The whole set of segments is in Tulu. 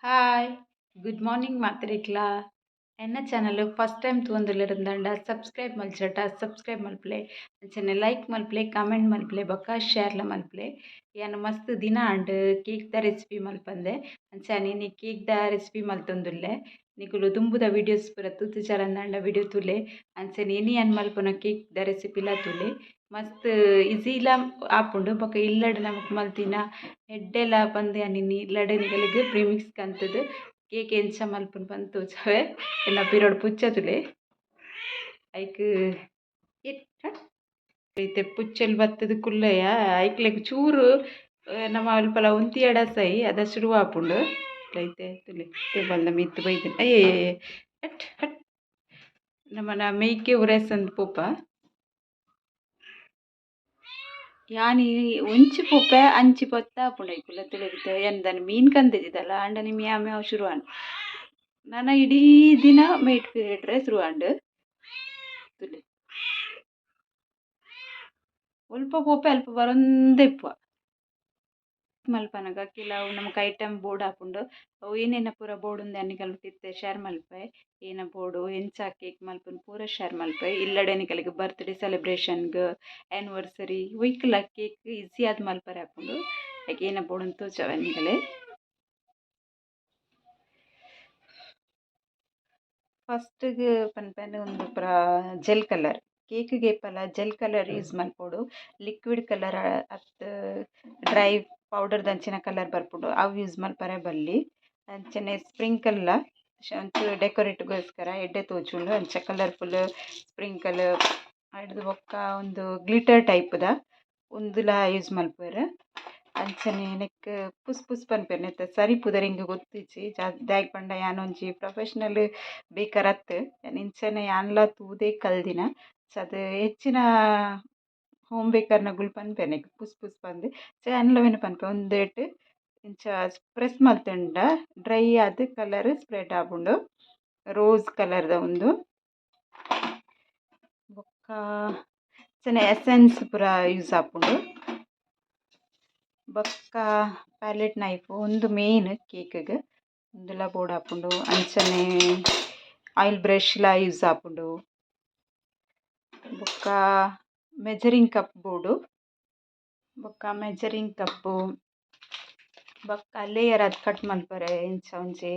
ಹಾಯ್, ಗುಡ್ ಮಾರ್ನಿಂಗ್ ಮಾತ್ರೆಕ್ಲಾ. ಎನ್ನ ಚಾನಲ್ ಫಸ್ಟ್ ಟೈಮ್ ತೂವೊಂದುಲ್ಲೆರ್ ಸಬ್ಸ್ಕ್ರೈಬ್ ಮಲ್ಚಟ ಸಬ್ಸ್ಕ್ರೈಬ್ ಮಲ್ಪುಲೆ, ಅಂಚನೆ ಲೈಕ್ ಮಲ್ಪುಲೆ, ಕಾಮೆಂಟ್ ಮಲ್ಪುಲೆ, ಬೊಕ್ಕ ಶೇರ್ಲ ಮಲ್ಪುಲೆ. ಯಾನ್ ಮಸ್ತ್ ದಿನ ಆಂಡ್ ಕೇಕ್ದ ರೆಸಿಪಿ ಮಲ್ಪಂದೆ. ಅಂಚನೆ ಇನಿ ಕೇಕ್ದ ರೆಸಿಪಿ ಮಲ್ತೊಂದುಲ್ಲೆ. ನಿಕುಲು ದುಂಬುದ ವೀಡಿಯೋಸ್ ಪೂರ ತೂತುಜಾರಂದಾಂಡ ವಿಡಿಯೋ ತೂಲೆ. ಅಂಚನೆ ಇನಿ ಯಾನ್ ಮಲ್ಪುನ ಕೇಕ್ದ ರೆಸಿಪಿಲ ತೂಲೆ. ಮಸ್ತ್ ಈಸಿಲ ಆಪುಂಡು. ಬೊಕ್ಕ ಇಲ್ಲಡ್ ನಮಕ್ ಮಲ್ತಿನ ಎಡ್ಡೆಲ ಪಂದ್ ಯಾನ್ ಇನಿ ಇಲ್ಲಡ್ ನಿಕಲೆಗ್ ಪ್ರೀಮಿಕ್ಸ್ ಕಂತುದು ಕೇಕ್ ಎಂಚ ಮಲ್ಪುನು ಪಂದ್ ತೋಜಾವೆ. ಎನ್ನ ಪಿರೊಡು ಪುಚ್ಚೆ ತೂಲೆ. ಐಕ್ ಇತ್ತೆ ಪುಚ್ಚೆಲ್ ಬತ್ತುದು ಕುಲ್ಲಯ. ಐಕ್ಲೆಗ್ ಚೂರು ನಮ ಅಲ್ಪಲ ಉಂತಿಯಡ ಸೈ ಅದ ಶುರು ಆಪುಂಡು. ಐತೆ ತೂಲೆ ಟೇಬಲ್ದ ಮಿತ್ತ್ ಬೈದಿನ. ಅಯ್ಯೆ ಹಟ್ ಹಟ್ ನಮನ ಮೇಯ್ಕೆ ಉರೆಸಂದ್ ಪೋಪ. ಯಾನಿ ಒಂಚಿ ಪೋಪೆ ಅಂಚಿ ಪೊತ್ತಾಪುಂಡು ಐಕುಲ ತುಲೆಗಿತ್ತೆ ಯಾನ್ ಮೀನ್ ಕಂತಿದ್ದಿದಲ್ಲ ಆಂಡ ಮ್ಯಾವ್ ಮ್ಯಾವ್ ಶುರು ಆಂಡ್. ನನ ಇಡೀ ದಿನ ಮೇಟ್ ಪಿರಿಯಡ್ರೆ ಶುರು ಆಂಡ್. ತುಲೆ ಒಲ್ಪ ಪೋಪೆ ಅಲ್ಪ ಬರೊಂದೇ ಇಪ್ಪುವ. ಮಲ್ಪನಗ ಕೆಲವು ನಮಕ್ ಐಟಮ್ ಬೋರ್ಡ್ ಆಪುಂಡು. ಅವು ಏನೇನ ಪೂರ ಬೋರ್ಡ್ ಉಂದು ನಿಕಲ್ನ ಇತ್ತೆ ಶೇರ್ ಮಲ್ಪೆ. ಏನ ಬೋರ್ಡು ಎಂಚ ಕೇಕ್ ಮಲ್ಪುನು ಪೂರ ಶೇರ್ ಮಲ್ಪೆ. ಇಲ್ಲಡೆ ನಿಕಲೆಗ್ ಬರ್ತ್ಡೇ ಸೆಲೆಬ್ರೇಷನ್ಗ್ ಆನಿವರ್ಸರಿ ಒಯ್ಕ್ಲ ಕೇಕ್ ಈಸಿ ಆದ್ ಮಲ್ಪರೆ ಆಪುಂಡು. ಐಕ್ ಏನ ಬೋರ್ಡ್ ಉಂದು ತೋಜಾವೆ ನಿಕಲೆ. ಫಸ್ಟ್ ಗ್ ಪನ್ಪೆನ್ ಉಂದು ಪೂರ ಜೆಲ್ ಕಲರ್. ಕೇಕ್ ಗ್ ಏಪಲ ಜೆಲ್ ಕಲರ್ ಯೂಸ್ ಮಲ್ಪೊಡು. ಲಿಕ್ವಿಡ್ ಕಲರ್ ಅತ್ತ್ ಡ್ರೈ ಪೌಡರ್ ದಂಚಿನ ಕಲರ್ ಬರ್ಪುಂಡು ಅವು ಯೂಸ್ ಮಲ್ಪರೆ ಬಲ್ಲಿ. ಅಂಚನೆ ಸ್ಪ್ರಿಂಕಲ್ ಲ ಒಂಚೂರು ಡೆಕೋರೇಟ್ ಗೋಸ್ಕರ ಎಡ್ಡೆ ತೋಜುಂಡು. ಅಂಚ ಕಲರ್ಫುಲ್ ಸ್ಪ್ರಿಂಕಲ್ ಐಡ್ದ್ ಬೊಕ್ಕ ಉಂದು ಗ್ಲಿಟರ್ ಟೈಪ್ ದ ಉಂದುಲ ಯೂಸ್ ಮಲ್ಪುವೆರ್. ಅಂಚನೆ ನೆಕ್ಕ್ ಪುಸ್ ಪುಸ್ ಪನ್ಪೆರ್ ನೆತ್ತ ಸರಿ ಪುದರ್ ಎಂಕ್ ಗೊತ್ತಿಜ್ಜಿ. ದಾಯೆ ಪಂಡ ಯಾನ್ ಒಂಜಿ ಪ್ರೊಫೆಷನಲ್ ಬೇಕರ್ ಅತ್ತ್. ಯಾನ್ ಇಂಚನೆ ಯಾನ್ಲ ತೂದೇ ಕಲ್ದಿನ. ಅದು ಹೆಚ್ಚಿನ ಹೋಮ್ ಬೇಕರ್ ನಕುಲು ಪನ್ಪೆರ್ ನೆಕ್ಕ್ ಪುಸ್ ಪುಸ್ ಪಂದ್. ಸೊ ಯಾನ್ಲ ಅವೆನ್ ಪನ್ಪೆ ಉಂದೆಟ್ ಇಂಚ ಪ್ರೆಸ್ ಮಲ್ತುಂಡ ಡ್ರೈ ಆದ್ ಕಲರ್ ಸ್ಪ್ರೆಡ್ ಆಪುಂಡು. ರೋಸ್ ಕಲರ್ ದ ಉಂದು. ಬೊಕ್ಕ ಅಂಚನೆ ಎಸೆನ್ಸ್ ಪೂರ ಯೂಸ್ ಆಪುಂಡು. ಬೊಕ್ಕ ಪ್ಯಾಲೆಟ್ ನೈಫ್ ಉಂದು ಮೇನ್ ಕೇಕ್ ಗ್ ಉಂದುಲ ಬೋಡಾಪುಂಡು. ಅಂಚನೆ ಆಯಿಲ್ ಬ್ರಷ್ ಲ ಯೂಸ್ ಆಪುಂಡು. ಬೊಕ್ಕ ಮೆಜರಿಂಗ್ ಕಪ್ ಬೋಡು. ಬೊಕ್ಕ ಮೆಜರಿಂಗ್ ಕಪ್ ಬೊಕ್ಕ ಲೇಯರ್ ಆದ್ ಕಟ್ ಮಲ್ಪರೆ ಇಂಚ ಒಂಜಿ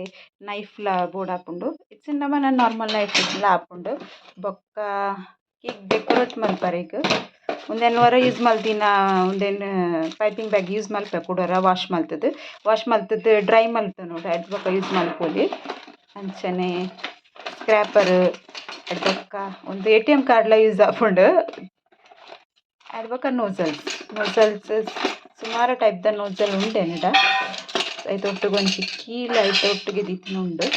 ನೈಫ್ ಲ ಬೋಡಾಪುಂಡು. ಇಜ್ಜಿಂಡ ನಮನ ನಾರ್ಮಲ್ ನೈಫ್ ಲ ಆಪುಂಡು. ಬೊಕ್ಕ ಕೇಕ್ ಡೆಕೋರೇಟ್ ಮಲ್ಪರೆಗ್ ಉಂದೆನ್ ಒರ ಯೂಸ್ ಮಲ್ತಿನ ಉಂದೆನ್ ಪೈಪಿಂಗ್ ಬ್ಯಾಗ್ ಯೂಸ್ ಮಲ್ಪೆ ಕುಡೊರ ವಾಶ್ ಮಲ್ತುದು. ವಾಶ್ ಮಲ್ತುದು ಡ್ರೈ ಮಲ್ತೊನೊಡು ಐಡ್ದ್ ಬೊಕ್ಕ ಯೂಸ್ ಮಲ್ಪೊಲಿ. ಅಂಚನೆ ಸ್ಕ್ರ್ಯಾಪರ್ ಬೊಕ್ಕ ಉಂದು ಎ.ಟಿ.ಎಮ್ ಕಾರ್ಡ್ ಲ ಯೂಸ್ ಆಪುಂಡು. ಐಡ್ದ್ ಬೊಕ್ಕ ನೋಸಲ್ಸ್ ನೋಸಲ್ಸ್ ಸುಮಾರು ಟೈಪ್ ದ ನೋಸಲ್ ಉಂಡು ಎನ್ನಡ. ಐತ ಒಟ್ಟುಗು ಒಂಜಿ ಕೀಲ್ ಐತ ಒಟ್ಟುಗೆ ದೀತಿನ ಉಂಡು.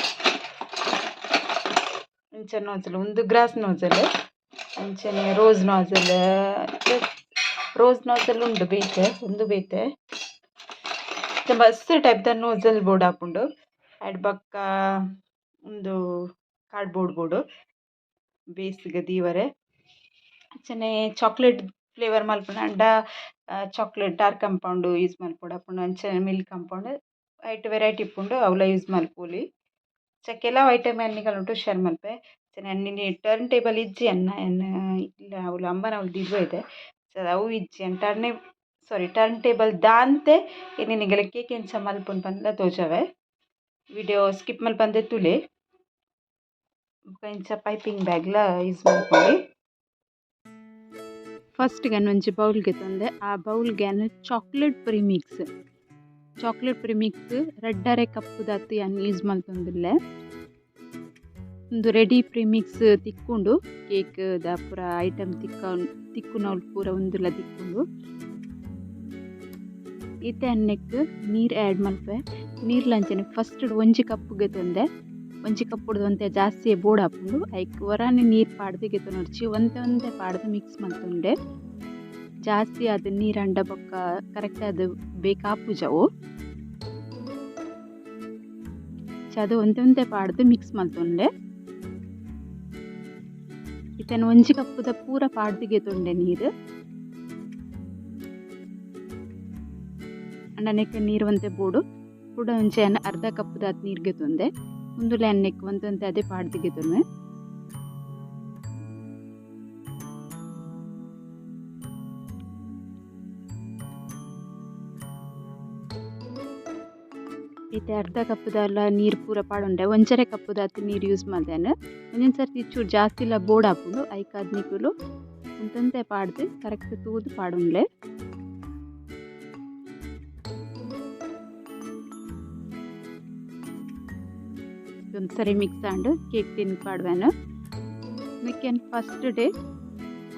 ಇಂಚ ನೋಸಲ್ ಉಂದು ಗ್ರಾಸ್ ನೋಸಲ್. ಅಂಚನೆ ರೋಸ್ ನೋಸಲ್. ರೋಸ್ ನೋಸಲ್ ಉಂಡು ಬೇತೆ ಉಂದು ಬೇತೆ. ಮಸ್ತ್ ಟೈಪ್ ದ ನೋಸಲ್ ಬೋಡಾಪುಂಡು. ಐಡ್ ಬೊಕ್ಕ ಉಂದು ಕಾರ್ಡ್ ಬೋರ್ಡ್ ಬೋಡು ಬೇಸ್ ಗ್ ದೀವರೆ. ಅಂಚನೆ ಚಾಕ್ಲೇಟ್ ಫ್ಲೇವರ್ ಮಲ್ಪುನಾಂಡ ಚಾಕ್ಲೇಟ್ ಡಾರ್ಕ್ ಕಾಂಪೌಂಡ್ ಯೂಸ್ ಮಲ್ಪೊಡಾಪುಂಡು. ಅಂಚನೆ ಮಿಲ್ಕ್ ಕಾಂಪೌಂಡ್ ಐಟ್ ವೆರೈಟಿ ಇಪ್ಪುಂಡು ಅವ್ಲ ಯೂಸ್ ಮಲ್ಪೊಲಿ. ಅಂಚ ಕೆಲವು ಐಟಮ್ ಯಾನ್ ನಿಕಲ್ನೊಟ್ಟುಗು ಶೇರ್ ಮಲ್ಪೆ. ಅಂಚನೆ ಇನಿ ಟರ್ನ್ ಟೇಬಲ್ ಇಜ್ಜಿ ಎನ್ನ ಎನ್ನ ಇಲ್ಲ ಅವ್ಲು ಅಮ್ಮನ ಅವ್ಲು ದೀದ್ ಪೋಯೆರ್. ಸೊ ಅವು ಇಜ್ಜಿ ಯಾನ್ ಟರ್ನ್ ಸಾರಿ ಟರ್ನ್ ಟೇಬಲ್ ದಾಂತೆ ಇನಿ ನಿಕಲೆಗ್ ಕೇಕ್ ಎಂಚ ಮಲ್ಪುನು ಪಂದ್ ತೋಜಾವೆ. ವಿಡಿಯೋ ಸ್ಕಿಪ್ ಮಲ್ಪಂದೆ ತೂಲೆ. ಬೊಕ ಇಂಚ ಪೈಪಿಂಗ್ ಬ್ಯಾಗ್ ಲ ಯೂಸ್ ಮಲ್ಪೊಲಿ. ಫಸ್ಟ್ ಯಾನ್ ಒಂಜಿ ಬೌಲ್ ಗೆತೊಂದೆ. ಆ ಬೌಲ್ ಗ್ ಯಾನ್ ಚಾಕ್ಲೇಟ್ ಪ್ರಿಮಿಕ್ಸ್. ಚಾಕ್ಲೇಟ್ ಪ್ರಿಮಿಕ್ಸ್ ರಡ್ಡರೆ ಕಪ್ ದಾತ್ ಯಾನ್ ಯೂಸ್ ಮಲ್ತೊಂದುಲ್ಲೆ. ಉಂದು ರೆಡಿ ಪ್ರಿಮಿಕ್ಸ್ ತಿಕ್ಕುಂಡು. ಕೇಕ್ ದ ಪೂರ ಐಟಮ್ ತಿಕ್ಕುನವ್ಲು ಪೂರ ಉಂದುಲ ತಿಕ್ಕುಂಡು. ಇತ್ತೆ ಯಾನ್ ನೆಕ್ಕ್ ನೀರ್ ಆಡ್ ಮಲ್ಪುವೆ. ನೀರ್ಲ ಅಂಚನೆ ಫಸ್ಟ್ ಒಂಜಿ ಕಪ್ ಗೆತೊಂದೆ. ಒಂಜಿ ಕಪ್ ಡ್ ಒಂತೆ ಜಾಸ್ತಿ ಬೋಡಾಪುಂಡು. ಐಕ್ ಒರಾನೆ ನೀರ್ ಪಾಡ್ದ್ ಗೆತೊನೊಡ್ಚಿ ಒಂತೆ ಒಂತೆ ಪಾಡ್ದ್ ಮಿಕ್ಸ್ ಮಲ್ತೊಂಡೆ. ಜಾಸ್ತಿ ಆದ್ ನೀರ್ ಆಂಡ ಬೊಕ್ಕ ಕರೆಕ್ಟ್ ಆದ್ ಬೇಕಾಪುಜ ಅವು. ಅಂಚಾದ್ ಒಂತೆ ಒಂತೆ ಪಾಡ್ದ್ ಮಿಕ್ಸ್ ಮಲ್ತೊಂಡೆ. ಇತ್ತೆ ಯಾನ್ ಒಂಜಿ ಕಪ್ ದ ಪೂರ ಪಾಡ್ದ್ ಗೆತೊಂಡೆ ನೀರ್. ಆಂಡ ನೆಕ್ಕ್ ನೀರ್ ಒಂತೆ ಬೋಡು. ಕುಡ ಕಪ್ಪುಡ ಒಂಜಿ ಯಾನ್ ಅರ್ಧ ಕಪ್ ದಾತ್ ನೀರ್ ಗೆತೊಂದೆ. ಉಂದುಲ ಯಾನ್ ನೆಕ್ ಒಂತೆ ಅದೇ ಪಾಡ್ದ್ ಗೆತೊನುವೆ. ಇತ್ತೆ ಅರ್ಧ ಕಪ್ಪುದಲ್ಲ ನೀರು ಪೂರ ಪಾಡೊಂಡೆ ಒಂಜರೆ ಕಪ್ಪುದಾತ್ ನೀರು ಯೂಸ್ ಮಲ್ದೆನ್. ಒಂಜೊಂದು ಸರ್ತಿ ಚೂರು ಜಾಸ್ತಿಲ ಬೋಡಾಪುಂಡು ಐಕಾದ್ ನಿಕುಲು ಒಂತೊಂತೆ ಪಾಡ್ದು ಕರೆಕ್ಟ್ ತೂದು ಪಾಡೊನ್ಲೆ. ಒಂದು ಸರಿ ಮಿಕ್ಸ್ ಆಂಡ್ ಕೇಕ್ ತಿನ್ ಪಾಡ್ವೆನ್. ನೆಕ್ಕೆನ್ ಫಸ್ಟ್ ಡೇ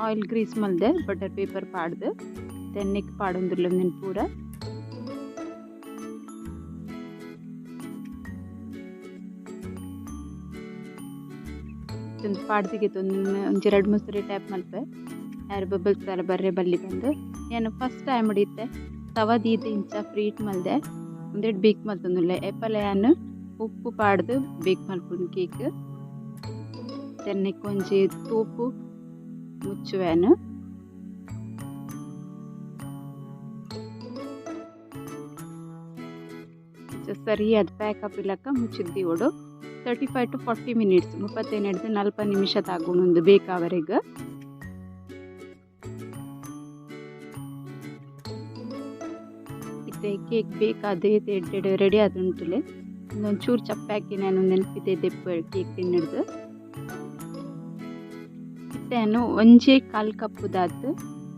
ಆಯಿಲ್ ಗ್ರೀಸ್ ಮಲ್ದೆ ಬಟರ್ ಪೇಪರ್ ಪಾಡ್ದು ತೆನ್ನೆಕ್ ಪಾಡೊಂದುಲ್ಲೆ ಉಂದೆನ್ ಪೂರ. ಒಂದು ಪಾಡ್ದಿಗೆ ಒಂಜಿ ರಡ್ಡ್ ಮೂಜಿ ಸರಿ ಟ್ಯಾಪ್ ಮಲ್ಪೆ ಏರ್ ಬಬಲ್ಸ್ ದಾಲ ಬರ್ರೆ ಬಲ್ಲಿ ಪಂದ್. ಯಾನ್ ಫಸ್ಟ್ ಟೈಮ್ ಇತ್ತೆ ತವ ದೀದ್ ಇಂಚ ಫ್ರೀಟ್ ಮಲ್ದೆ ಉಂದೆಟ್ ಬೇಕ್ ಮಲ್ತೊಂದುಲ್ಲೆ. ಏಪಲ ಯಾನ್ ಉಪ್ಪು ಪಾಡ್ದು ಬೇಕ್ ಮಲ್ಪುನು ಕೇಕ್. ತೆನ್ನೆಕ್ ಒಂಜಿ ತೂಪು ಮುಚ್ಚುವೆನ್. ಸರಿ ಅದು ಪ್ಯಾಕ್ ಆಪಿಲಕ್ಕ ಮುಚ್ಚಿದ್ ದೀವೊಡು. 35 to 40 minutes 35 40 ನಿಮಿಷ ತಾಗುಂಡು ಬೇಕಾವರೆಗ್. ಇತ್ತೆ ಕೇಕ್ ಬೇಕಾದ ಎಡ್ಡೆಡ್ ರೆಡಿ ಆದುಂಟುಲೆ. ಒಂದೊಂಚೂರು ಚಪ್ಪೆ ಹಾಕಿ ನಾನು ನೆನಪಿದೆ ದೆಪ್ಪು ಕೇಕ್ ತಿನ್ನಿಡ್ದು. ಇತ್ತೆ ನಾನು ಒಂಜೇ ಕಾಲು ಕಪ್ಪುದಾತ್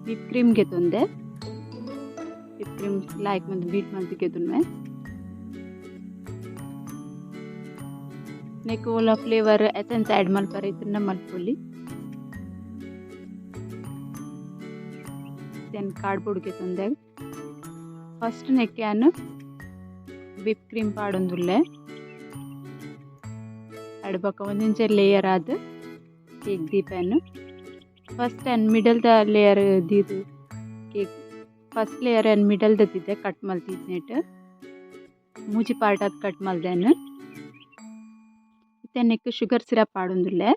ವಿಪ್ ಕ್ರೀಮ್ ಗೆತೊಂದೆ. ವಿಪ್ ಕ್ರೀಮ್ ಲಾಯ್ಕ್ ಮಂತ್ ಬೀಟ್ ಮಂತ್ ಗೆತೊನ್ವೆ. ನೆಕ್ ಓಲ ಫ್ಲೇವರ್ ಎಸೆನ್ಸ್ ಆ್ಯಡ್ ಮಲ್ಪರೆ ಇತ್ತುಂಡ ಮಲ್ಪೊಲಿ. Then cardboard ಗೆತೊಂದೆ. ಫಸ್ಟ್ ನೆಕ್ ಯಾನ್ ವಿಪ್ ಕ್ರೀಮ್ ಪಾಡೊಂದುಲ್ಲೆ. ಅಡ್ ಬೊಕ ಒಂಜೊಂಜೆ ಲೇಯರ್ ಆದ್ ಕೇಕ್ ದೀಪೆನ್. ಫಸ್ಟ್ ಯಾನ್ ಮಿಡಲ್ ದ ಲೇಯರ್ ದೀದ್ ಕೇಕ್ ಫಸ್ಟ್ ಲೇಯರ್ ಯಾನ್ ಮಿಡಲ್ ದ ದೀದೆ ಕಟ್ ಮಲ್ತಿದ್ನೆಟ್ ಮೂಜಿ ಪಾರ್ಟ್ ಆದ್ ಕಟ್ ಮಲ್ದೆನ್. ಇತ್ತೆ ನೆಕ್ ಶುಗರ್ ಸಿರಪ್ ಪಾಡೊಂದುಲ್ಲೆ.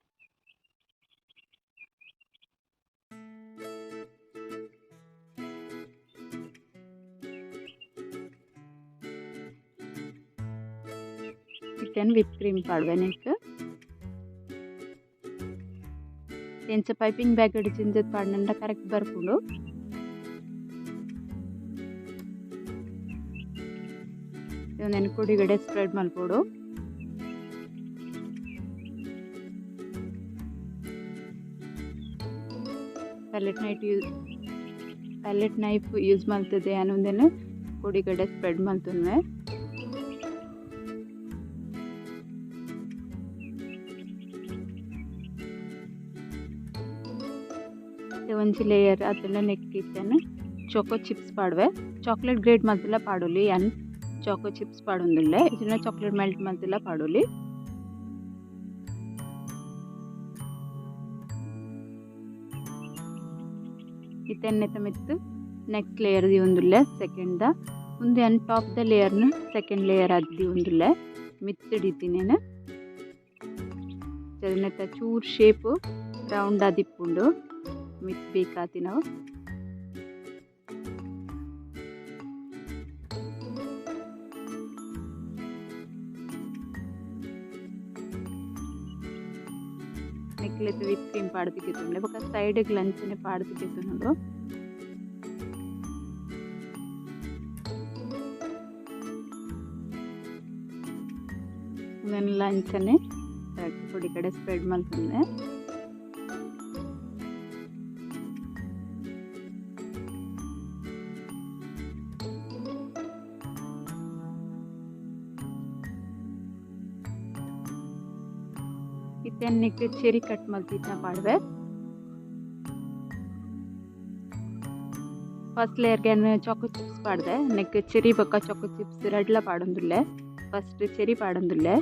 ಇತ್ತೆ ವಿಪ್ ಕ್ರೀಮ್ ಪಾಡುವೆ ನೆಕ್. ಎಂಚ ಪೈಪಿಂಗ್ ಬ್ಯಾಗ್ ಜಿಂಜದ್ ಪಾಡ್ನಂಡ ಕರೆಕ್ಟ್ ಬರ್ಪುಂಡು. ಉಂದೆನ್ ಕೊಡಿಗಡೆ ಸ್ಪ್ರೆಡ್ ಮಲ್ಪೊಡು. ಪ್ಯಾಲೆಟ್ ನೈಫ್ ಯೂಸ್ ಮಲ್ತದೆ ಯಾನ್ ಉಂದೆನ್ ಕೊಡಿಗಡೆ ಸ್ಪ್ರೆಡ್ ಮಲ್ತೊನ್ವೆ. ಒಂಜಿ ಲೇಯರ್ ಅತಂಡ ನೆಕ್ ಇತ್ತೆನ್ ಚಾಕೋ ಚಿಪ್ಸ್ ಪಾಡುವೆ. ಚಾಕ್ಲೇಟ್ ಗ್ರೇಟ್ ಮಲ್ತುಲ ಪಾಡೊಲಿ. ಯಾನ್ ಚಾಕೋ ಚಿಪ್ಸ್ ಪಾಡೊಂದುಲ್ಲೆ. ಇಜ್ಜಿಂಡ ಚಾಕ್ಲೇಟ್ ಮೆಲ್ಟ್ ಮಲ್ತುಲ ಪಾಡೊಲಿ. ಇತ್ತೆ ನೆತ್ತ ಮಿತ್ತ್ ನೆಕ್ಸ್ಟ್ ಲೇಯರ್ ದೀವೊಂದುಲ್ಲೆ ಸೆಕೆಂಡ್ ದ. ಉಂದು ಯಾನ್ ಟಾಪ್ ದ ಲೇಯರ್ನ್ ಸೆಕೆಂಡ್ ಲೇಯರ್ ಆದ್ ದೀವೊಂದುಲ್ಲೆ ಮಿತ್ತ್ ದೀತಿನೇನ್. ನೆತ್ತ ಚೂರ್ ಶೇಪ್ ರೌಂಡ್ ಆದಿಪ್ಪುಂಡು ಮಿತ್ತ್ ಬೇಕಾತಿನವು. ನೆಕ್ಲೆತ್ ವಿಪ್ ಕ್ರೀಮ್ ಪಾಡ್ದ್ ಗೆತೊನ್ಲೆ ಬೊಕ ಸೈಡ್ ಗ್ ಲಂಚನೆ ಪಾಡ್ದ್ ಗೆತೊನೊಡು. ಉಂದೆನ್ ಲಂಚನೆ ಕೊಡಿ ಕಡೆ ಸ್ಪ್ರೆಡ್ ಮಲ್ತೊನ್ವೆ. ಇತ್ತೆ ನೆಕ್ ಚೆರಿ ಕಟ್ ಮಲ್ತಿತ್ನ ಪಾಡ್ವೆ. ಫಸ್ಟ್ ಲೇಯರ್ ಗೆ ಚಾಕೋ ಚಿಪ್ಸ್ ಪಾಡ್ದೆ. ನೆಕ್ ಚೆರಿ ಬೊಕ ಚಾಕೋ ಚಿಪ್ಸ್ ರಡ್ಲ ಪಾಡೊಂದುಲ್ಲೆ. ಫಸ್ಟ್ ಚೆರಿ ಪಾಡೊಂದುಲ್ಲೆ.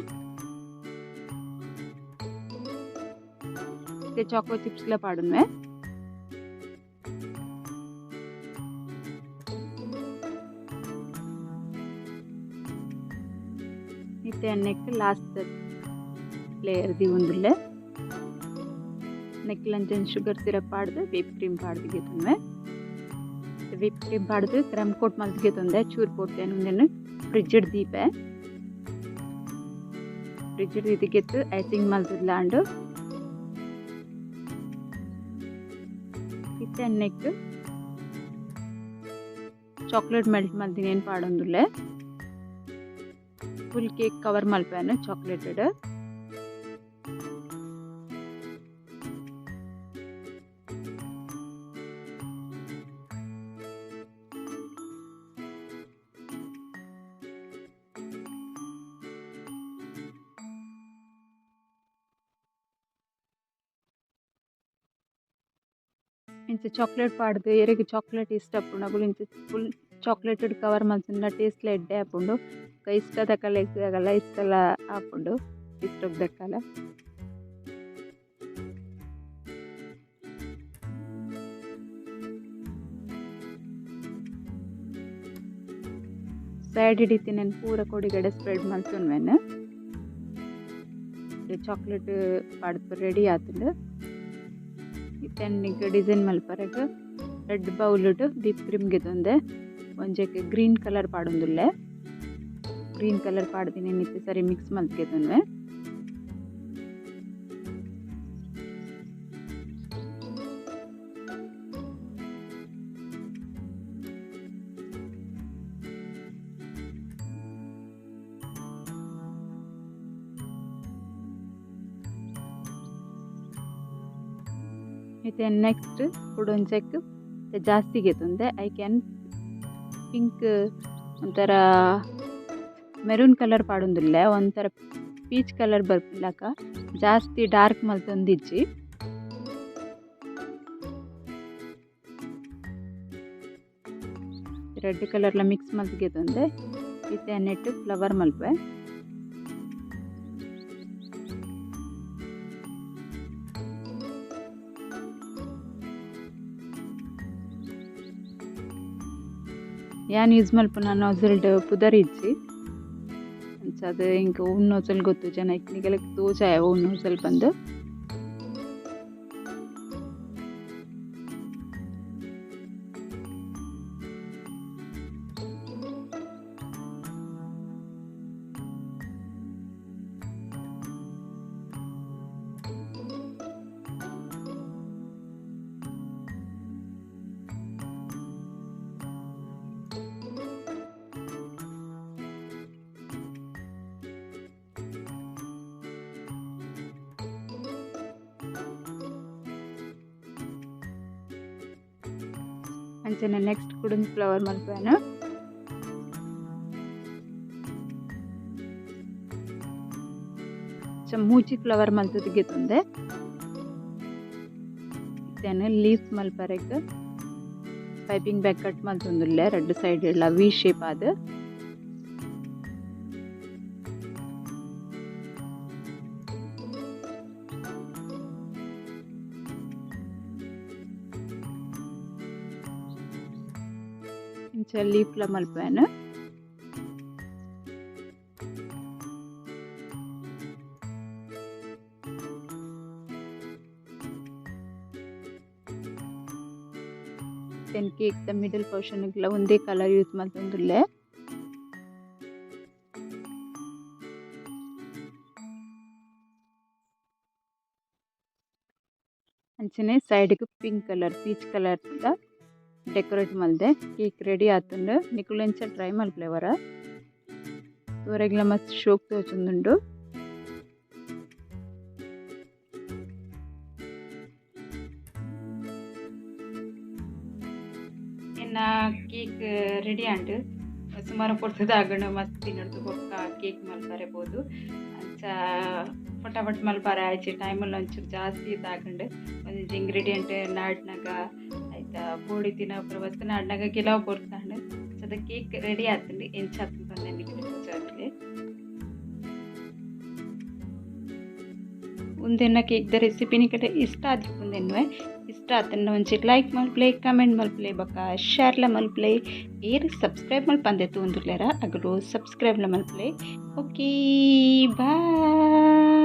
ಇತ್ತೆ ಚಾಕೋ ಚಿಪ್ಸ್ ಲ ಪಾಡೊನ್ವೆ. ಇತ್ತೆ ನೆಕ್ ಲಾಸ್ಟ್ ಲೇಯರ್ ದೀವೊಂದುಲ್ಲೆ. ನೆಕ್ ಲಂಚನ್ ಶುಗರ್ ಸಿರಪ್ ಪಾಡ್ದು ವಿಪ್ ಕ್ರೀಮ್ ಪಾಡ್ದು ಗೆತೊನ್ವೆ. ವಿಪ್ ಕ್ರೀಮ್ ಪಾಡ್ದು ಕ್ರಮ್ ಕೋಟ್ ಮಲ್ತ್ ಗೆತೊಂದೆ. ಚೂರು ಪೊರ್ತೇನ್ ಉಂದೆನ್ ಫ್ರಿಜ್ ದೀಪೆ ಫ್ರಿಜ್ ದೀತಿಗೆತ್ತು ಐಸಿಂಗ್ ಮಲ್ತುದ್ಲಾಂಡು ಇತ್ತೆ neck chocolate melt ಮಲ್ದಿನೇನು ಪಾಡೊಂದುಲ್ಲೆ full cake cover ಮಲ್ಪೆನು ಚಾಕ್ಲೇಟೆಡ್ ಇಂಚ ಚಾಕ್ಲೇಟ್ ಪಾಡ್ದು ಎರೆಗ್ ಚಾಕ್ಲೇಟ್ ಇಷ್ಟ ಆಪುಂಡು ಅಗುಲು ಇಂಚ ಫುಲ್ ಚಾಕ್ಲೇಟೆಡ್ ಕವರ್ ಮಲ್ತುಂಡ ಟೇಸ್ಟ್ ಲ ಎಡ್ಡೆ ಆಪುಂಡು ಇಷ್ಟ ದಕಲೆಗ್ ಅಗಲ ಇಷ್ಟಲ ಆಪುಂಡು ಇಷ್ಟಗ್ ದಕಲ ಸೈಡ್ ಇಡಿತಿನೆನ್ ಪೂರ ಕೊಡಿಗಡೆ ಸ್ಪ್ರೆಡ್ ಮಲ್ತೊನ್ವೆನ್ ಚಾಕ್ಲೇಟ್ ಪಾಡ್ದು ರೆಡಿ ಆತುಂಡು. ಇತ್ತೆ ಡಿಸೈನ್ ಮಲ್ಪರೆಗ್ ರೆಡ್ ಬೌಲ್ ವಿಪ್ ಕ್ರೀಮ್ ಗೆತೊಂದೆ ಒಂಜೆಕ್ ಗ್ರೀನ್ ಕಲರ್ ಪಾಡೊಂದುಲ್ಲೆ ಗ್ರೀನ್ ಕಲರ್ ಪಾಡ್ದಿನಿ ಇತ್ತೆ ಸರಿ ಮಿಕ್ಸ್ ಮಲ್ತ್ ಗೆತೊನ್ವೆ. ಇತ್ತೆ ನೆಕ್ಸ್ಟ್ ಕುಡೊಂಜೆಕ್ ಜಾಸ್ತಿ ಗೆತೊಂದೆ I can pink ಒಂಥರ ಮೆರೂನ್ ಕಲರ್ ಪಾಡೊಂದುಲ್ಲೆ ಒಂಥರ ಪೀಚ್ ಕಲರ್ ಬರ್ಪುಲಕ ಜಾಸ್ತಿ ಡಾರ್ಕ್ ಮಲ್ತೊಂದಿಜ್ಜಿ. ರೆಡ್ ಕಲರ್ಲ ಮಿಕ್ಸ್ ಮಲ್ತ್ ಗೆತೊಂದೆ ಇತ್ತೆ ನೆಟ್ ಫ್ಲವರ್ ಮಲ್ಪೆ. ಯಾನ್ ಯೂಸ್ ಮಲ್ಪುನ ನೋಜಲ್ಡ್ ಪುದರ್ ಇಜ್ಜಿ ಅಂಚಾದ್ ಎಂಕ್ ಒವು ನೋಜಲ್ ಗೊತ್ತು ಜನ ನಿಗಲೆಗ್ ತೋಜಾಯ ಒವು ನೋಜಲ್ ಪಂದ್. ಅಂಚನೆ ನೆಕ್ಸ್ಟ್ ಕುಡೊಂಜಿ ಫ್ಲವರ್ ಮಲ್ಪುವೆನು. ಮೂಜಿ ಫ್ಲವರ್ ಮಲ್ತುದು ಗೆತೊಂದೆ ಇತ್ತೆ ಲೀವ್ಸ್ ಮಲ್ಪರೆಗ್ ಪೈಪಿಂಗ್ ಬ್ಯಾಗ್ ಕಟ್ ಮಲ್ತೊಂದುಲ್ಲೆ ರಡ್ಡ್ ಸೈಡ್ ಲ ವಿ ಶೇಪ್ ಆದ್. ಇಂಚ ಲೀಫ್ ಲ ಮಲ್ಪುವೆನು. Then cake the middle portion ಲ ಒಂದೇ ಕಲರ್ ಯೂಸ್ ಮಲ್ತೊಂದುಲ್ಲೆ. ಅಂಚನೆ ಸೈಡ್ ಗ್ pink colour peach colour ದ ಡೆಕೋರೇಟ್ ಮಲ್ದೆ ಕೇಕ್ ರೆಡಿ ಆತುಂಡು. ನಿಕುಲು ಎಂಚ ಟ್ರೈ ಮಲ್ಪುಲೆ ವರ ತೂವರೆಗ್ಲ ಮಸ್ತ್ ಶೋಕ್ ತೋಜೊಂದುಂಡು. ಎನ್ನ ಕೇಕ್ ರೆಡಿ ಆಂಡ್ ಸುಮಾರು ಪೊರ್ತುದ ಆಗುಂಡು ಮಸ್ತ್ ತಿನ್ನೊಡ್ದು ಬೊಕ್ಕ ಕೇಕ್ ಮಲ್ಪರೆ ಬೋದು. ಅಂಚ ಫಟಾಫಟ್ ಮಲ್ಪರೆ ಆಯ್ಚಿ ಟೈಮಲ್ಲಿ ಒಂಚೂರು ಜಾಸ್ತಿ ಇದಾಗಂಡು ಒಂಜಿ ಇಂಗ್ರೀಡಿಯೆಂಟ್ ನಾಡ್ನಾಗ ಆಯ್ತಾ ಬೋಡಿ ತಿನ್ನ ವಸ್ತು ನಾಡ್ನಾಗ ಕೆಲವು ಪೊರ್ತಾಂಡ್ ಅದ ಕೇಕ್ ರೆಡಿ ಆತುಂಡು. ಎಂಚ ಆತುಂಡು ಪಂದ್ ನಿಕುಲು ಉಂದೆನ್ನ ಕೇಕ್ ದ ರೆಸಿಪಿ ನಿಕಲೆ ಇಷ್ಟ ಆದಿಪ್ಪುಂದೆನ್ನುವೆ ಇಷ್ಟ ಆತುಂಡ ಒಂಜಿ ಲೈಕ್ ಮಲ್ಪುಲೆ ಕಮೆಂಟ್ ಮಲ್ಪುಲೆ ಬೊಕ್ಕ ಶೇರ್ ಲ ಮಲ್ಪುಲೆ ಏರ್ ಸಬ್ಸ್ಕ್ರೈಬ್ ಮಲ್ಪಂದೆ ತೂವೊಂದುಲ್ಲೆರ ಅಗುಲು ಸಬ್ಸ್ಕ್ರೈಬ್ ಲ ಮಲ್ಪುಲೆ. Okay bye.